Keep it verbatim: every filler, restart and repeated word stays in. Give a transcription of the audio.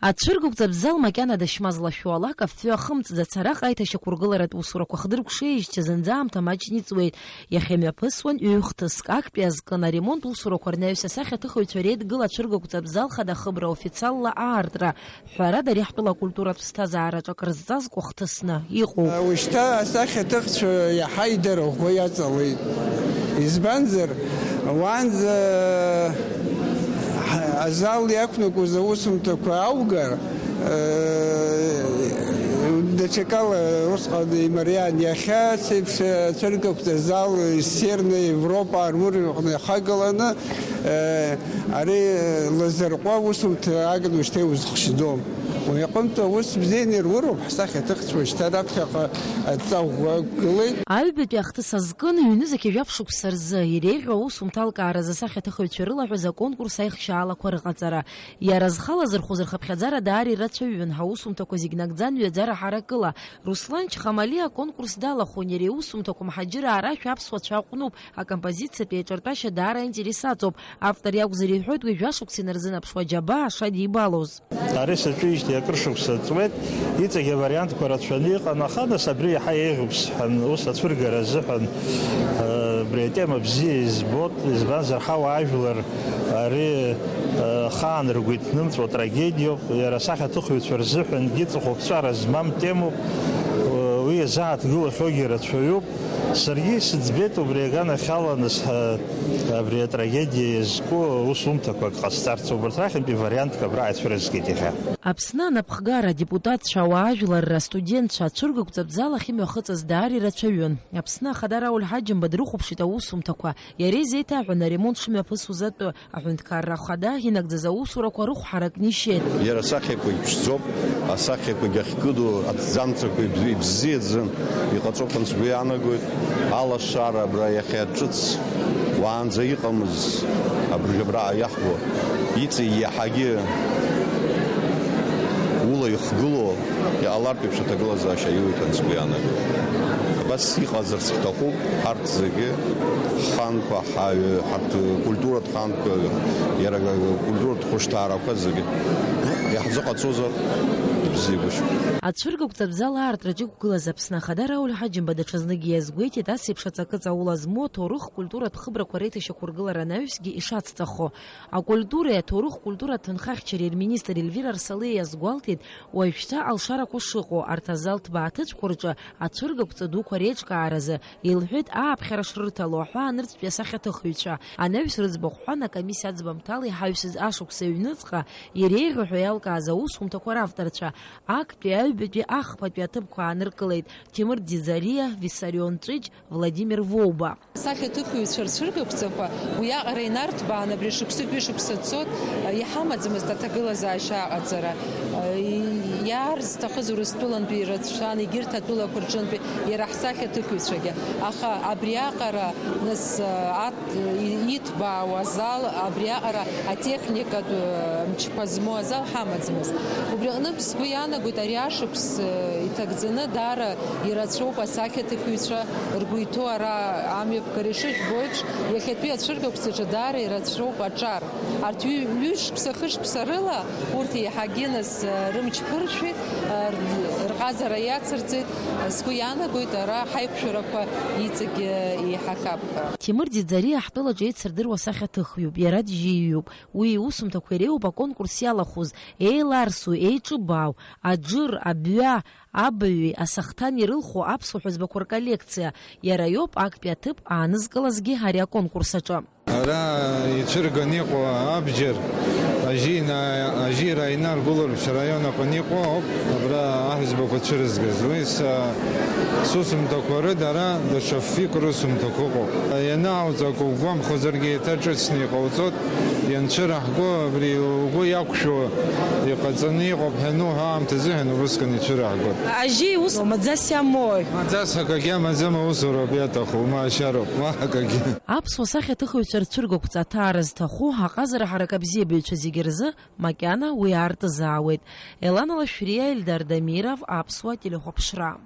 Ацәыргақәҵатә зал макьана дашьма злашәуалак, афҩы ахымҵӡац, араҟа аиҭашьақәыргыларатә усурақәа хдыркәшеижьҭеи зынӡа аамҭа маҷны иҵуеит. Иахьа мҩаԥысуан ҩ-хҭыск, актәи азкын аремонт усурақәа рнаҩс асахьаҭыхыҩцәа реидгыла ацәыргақәҵатә зал хада хыбра официалла аартра, ҳәарада, ари ҳтәыла акультуратә ԥсҭазаараҿы акрызҵазкуа хҭысны иҟоуп. Ушьҭа асахьаҭыхцәа иаҳа идара ӷәӷәа иаҵалеит. Избанзар, уаанӡа ҳа-, азал иақәнакуаз аусумҭақәа аугар, э, даҽакала усҟан имариан. Иахьа сеиԥш ацәыргақәҵа зал ссерны Европа арурҩыҟны ихагыланы, э, ари, э, лазырҟәуа усумҭа агын ушьҭа иузхшьӡом. Уи аҟынтә аус бзианы ируроуп, ҳсахьаҭыхцәа шьҭа раԥхьаҟа адҵа ӷәӷәа ақәгылеит. Аҩбатәи ахҭыс азкын, ҩнызқьи жәаф шықәса рзы иреиӷьу аусумҭа алкааразы асахьаҭыхыҩцәа ирылаҳәаз аконкурс аихшьаалақәа рыҟаҵара. Иара зхы алазырхәыз рхыԥхьаӡара даара ирацәаҩын, ҳаусумҭақәа зегь нагӡан ҩаӡара ҳаракыла. Руслан Чхамалиа аконкурс далахәын, иара иусумҭақәа мҳаџьыраа рашәа аԥсуацәа аҟәнуп, акомпозициатә еиҿартәашьа даара аинтерес аҵоуп. Автор иакәзар иҳәоит, уи жәашықәса инарзынаԥшуа аџьабаа шадибалоз. Ари саҿижьҭеи акыр шықәса ҵуеит, иҵегь авариантқәа рацәаны иҟан, аха нас абри иаҳа еиӷьуп сҳәан, ус ацәыргара азыҳәан, э, абри атема бзиа избоит, избанзар ҳауаажәлар ари, э, ахаан ргәы иҭнымҵәо трагедиоуп, иара асахьаҭыхҩцәа рзыҳәангьы ҵыхәаԥҵәара змам темоуп, э, уи иазааҭгылахьоугьы рацәаҩуп. Саргьы исыӡбеит убри аганахьала нас, ҳа, абри атрагедиа иазку усумҭақәак ҟасҵарц, убарҭ рахьынтәи вариантк абра ицәырызгеит иахьа. Аԥсны анапхгара, адепутатцәа, ауаажәларра, астудентцәа, ацәыргақәҵатә зал ахь имҩахыҵыз даара ирацәаҩын. Аԥсны Ахада Рауль Ҳаџьымба дрыхәаԥшит аусумҭақәа. Иара изеиҭаҳәан аремонт шымҩаԥысуаз атәы, Аҳәынҭқарра Ахада инагӡаз аусурақәа рыхәҳарак нишьеит. Иара асахьақәагь ԥшӡоуп, асахьақәагь ахькыду аҭӡамцақәа ибз-, ибзиаӡам, иҟаҵоуп ҳәа сгәы иаанагоит. Алашара абра иахьа ҿыц уаанӡа иҟамыз, абыржә абраҟа иаҳбо, иҵегь иаҳагьы ула ихгылоу, иҟалартә еиԥш аҭагылазаашьа аиуеит ҳәа сгәы иаанагоит. Абас иҟазарц ҳҭахуп ҳарҭ зегьы, ҳханқәа, ҳаҩ-, ҳарҭ культуратә ҳанқәа, иара культуратә хәышҭаарақәа зегьы иаҳзыҟаҵозар ибзиагәышьоит. Ацәыргақәҵатә зал аартраҿы иқәгылаз Аԥсны Ахада Рауль Ҳаџьымба даҽазныкгьы иазгәеиҭеит, ас еиԥш аҵакы ҵаула змоу аҭоурых-культуратә хыбрақәа реиҭашьақәыргылара анаҩсгьы ишацҵахо. Акультуреи аҭоурых-культура аҭынхахьчареи рминистр Ельвира Арсалиа иазгәалҭеит, уажәшьҭа алшарақәа шыҟоу арҭ азал ҭбааҭыцәқәа рҿы ацәыргақәҵа дуқәа реиҿкааразы, илҳәеит, ааԥхьара шрыҭало аҳәаанырцәтәи асахьаҭыхыҩцәа. Анаҩс рыӡбахә ҳәан, акомиссиа аӡбамҭала иҳаҩсыз ашықәс ҩныҵҟа иреиӷьу ҳәа иалкааз аусумҭақәа равторцәа, актәи, аҩбатәи, ахԥатәи аҭыԥқәа ааныркылеит Ҭемыр Ӡиӡариа, Виссарион Ҵәыџь, Владимир Воуба. Асахьаҭыхыҩцәа рцәыргақәҵақәа уиаҟара инарҭбаан, абри шықәсыки шықәса цоит, иҳамаӡамызт аҭагылазаашьа аҟаҵара. Иаарзҭахыз Урыстәылантәи ирацәан, егьырҭ атәылақәа рҿынтәи иара ҳсахьаҭыхыҩцәагьы. Аха абриаҟара, нас, ат-, иҭбаау азал, абриаҟара атехникатә мчқәа змоу азал ҳамаӡамызт. Убри аҟнытә сгәы иаанагоит, ари ашықәс иҭагӡаны даара ирацәоуп асахьаҭыхыҩцәа ргәы иҭоу ара амҩаԥгара. Ишыжәбо еиԥш, иахьатәи ацәыргақәҵаҿы даара ирацәоуп аҿар. Арҭ ҩ-, ҩышықәса, хышықәса рыла урҭ еиҳагьы нас, э, рымч ԥыршәеит, э, р-, рҟазара иацырҵеит. Сгәы иаанагоит, ара ҳаиқәшәарақәа иҵегь, э, еиҳахап ҳәа. Ҭемыр Ӡиӡариа ҳтәылаҿы еицырдыруа асахьаҭыхҩуп, иара дыжьҩыҩуп. Уи иусумҭақәа иреиуоуп аконкурс иалахәыз, еиларсу, еиҿыбаау, аџыр, абҩа, абаҩи асахҭани ирылху аԥсуа ҳәызбақәа рколлекциа. Иара иоуп актәи аҭыԥ аанызкылазгьы ари аконкурс аҿы. Ара ицәырганы иҟоу абџьар, ажьи на-, ажьира инаргәыларԥшь араион аҟны иҟоу ауп, абра аҳәызбақәа цәырызгаз. Уи са-, сусумҭақәа рыда ара даҽа фҩык русумҭақәа ыҟоуп. Ианаауҵак угәамԥхозаргьы еиҭа ҿыцны иҟауҵоит. Ианцәыраҳго, абри угәы иақәшәо иҟаҵаны иҟоуп ҳәа ануҳәа аамҭазыҳәан убысҟан ицәыраҳгоит. Ажьи ус маӡас иамои? Маӡас акагьы амаӡам, аусуроуп иаҭаху, ма ашьароуп, ма акагьы. Аԥсуа сахьаҭыхыҩцәа рцәыргақәҵа аҭаара зҭаху аҟазара ҳарак абзиабаҩцәа зегьы рзы макьана уи аартызаауеит. Елана Лашәриа, Ельдар Дамиров, Аԥсуа телехәаԥшра.